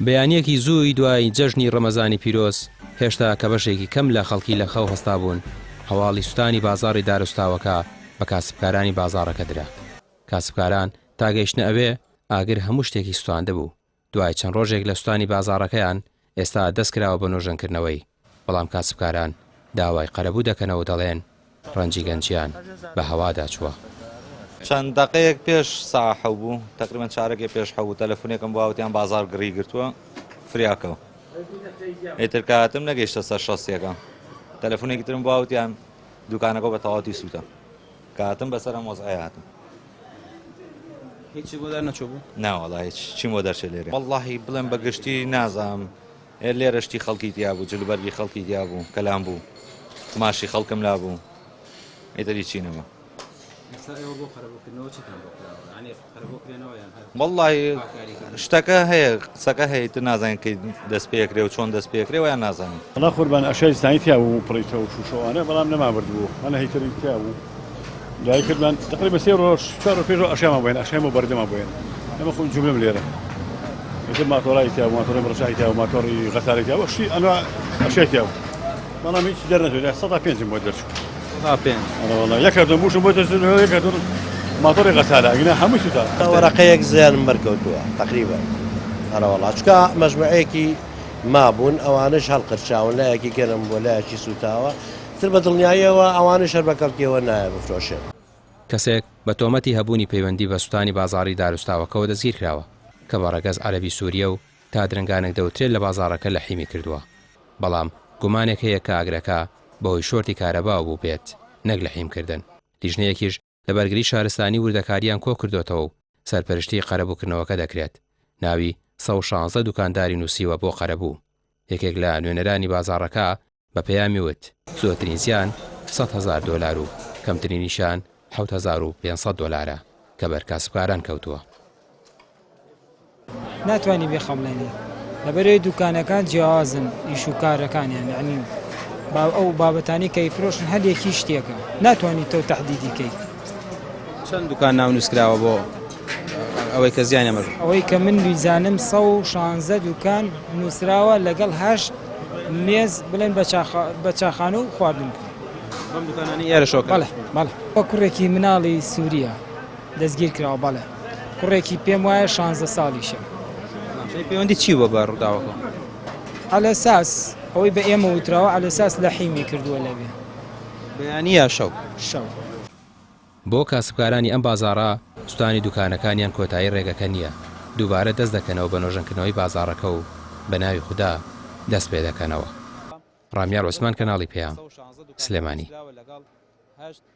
بەیانییەکی زووی دوای جەژنی ڕەمەزانی پیرۆز، هێشتا کە بەشێکی کەم لە خەڵکی لە خەو هەستابوون، هەواڵی سوتانی بازاڕی دارستاوەکە بە کاسبکارانی بازاڕەکە درا. کاسبکاران تا گەیشتنە ئەوێ، ئاگر هەموو شتێکی سوتاندبوو. دوای چەند ڕۆژێک لە سوتانی بازاڕەکەیان، ئێستا دەست کراوە بە نۆژەنکردنەوەی، بەڵام کاسبکاران داوای قەرەبوو دەکەنەوە و دەڵێن، ڕەنجی گەنجیان بە هەوادا چووە. چەند دەقەیەک پێش ساعە حەو بوو، تەقریبەن چارەکێ پێش حەو بوو، تەلەفونێکم بۆ وتیان بازاڕ گڕی گرتووە، فریاکەوە. ئیتر کە هاتم نەگەیشتە سەر شەستیەکە. تەلەفونێکی ترم بۆ وتیان دوکانەکە بە تەواوەتی سووتا. کە هاتم بەسەر ئەم وەزعەیە هاتم. هیچی بۆ دەرنەچوو بوو؟ نا وەڵا هیچ، چیم بۆ دەرچێ لێرە؟ وەڵاهی بڵێم بە گشتی نازانم. ئێ لێرە شتی خەڵکی تیا بوو، جلوبەرگی خەڵکی تیا بوو، کەلام بوو، قوماشی خەڵکم لا بوو، ئیتر هیچی نەما. ئێستا ئێوە بۆ قەرەبووکردنەوە چیتان بۆ کراوە؟ یانی قەرەبوو کرێنەوە یان هەر وەڵڵاهی هاوکاری کردن؟ شتەکە هەیە، قسەکە هەیە، ئیتر نازانین کەی دەست پێ ئەکرێ و چۆن دەست پێ ئەکرێ وەیان نازانین. وەڵا قوربان ئەشیای زستانی تیا بوو پڕیتە و شوشە و ئەوانە بەڵام نەمان بردبوو هەنە هیتری تیا بوو دوایی کردمان تقریبا سێ ڕۆژ چوار ڕۆژ پێش ئەشیامان بۆ هێنا ئەشیای مۆبەردەمان بۆ هێنا ئێمە خۆ جوملەم لێرە ئیتر ماتۆڕای تیا بوو ماتۆڕی مڕشای تیا بوو ماتۆڕی غەسالەی تیا بوو شتی ئەنوا ئەشیای تیا بوو بەڵام هیچ دەرنەچوو لە سەدا پێنجم بۆ دەرچوو سەدا پێنج ئەرە وەڵا یەک کارتۆن بووشم بۆ دەرچوو یەک کارتۆن ماتۆڕی غەسالە ئەگینا هەمووی سووتا. وەرەقەیەک زیانم بەرکەوتووە تەقریبەن ئەرەوەڵا چونکە مەجموعەیەکی مابوون ئەوانەش هەڵقرچاون لایەکی گەرم بووە لایەکی سووتاوە تر بە دڵنیاییەوە ئەوانیش هەر بە کەڵکیەوە نایە بفرۆشێن. کەسێک بە تۆمەتی هەبوونی پەیوەندی بە سوتانی بازاڕی داروستاوەکەوە دەستگیرکراوە، کە بە ڕەگەز عەرەبی سورییە و تا درەنگانێک دەوترێت لە بازاڕەکە لەحیمی کردووە، بەڵام گومانێک هەیە کە ئاگرەکە بەهۆی شۆرتی کارەباوە بووبێت نەک لەحیمکردن، لیژنەیەکیش لە بەرگری شارستانی وردەکارییان کۆکردۆتەوە و سەرپەرشتیی قەرەبووکردنەوەکە دەکرێت، ناوی 116 دوکانداری نووسیوە بۆ قەرەبوو، یەکێک لە نوێنەرانی بازاڕەکە بە پەیامی وت، زۆرترین زیان 100,000 دۆلار و کەمترینیشیان 7500 دۆلارە کە بەر کاسبکاران کەوتووە. ناتوانی بێخەمڵێنی لەبەرەوەی دوکانەکان جیاوازن ئیش و کارەکانیان یعنی با ئەو بابەتانی کە ئیفرۆشن هەر یەکی شتێکە ناتوانی تۆ تەحدیدی کەی. چەند دوکان ناونووس کراوە بۆ ئەوەی کە زیانیان بەر؟ ئەوەی کە من بیزانم 116 دوکان نووسراوە لەگەڵ هەشت مێز بڵێن بە چاخانە و خواردن. بەم دوکانانەی ئێرەشەوە بەڵێ بەڵێ. کوڕێکی مناڵی سووریە. دەستگیر کراوە بەڵێ کوڕێکی پێم وایە شانزە ساڵیشە. باشە پەیوەندی چی بووە بە ڕووداوەکە؟ عەلەساس ئەوەی بە ئێمە وتراوە عەلەساس لەحیمی کردووە لەوێ. بەیانی یا شەو؟ شەو. بۆ کاسبکارانی ئەم بازاڕە سوتانی دوکانەکانیان کۆتایی ڕێگەکە نییە، دووبارە دەست دەکەنەوە بە نۆژەنکردنەوەی بازاڕەکە و بە ناوی خودا دەست پێدەکەنەوە. ڕامیار عوسمان کەناڵی پەیام، سلێمانی.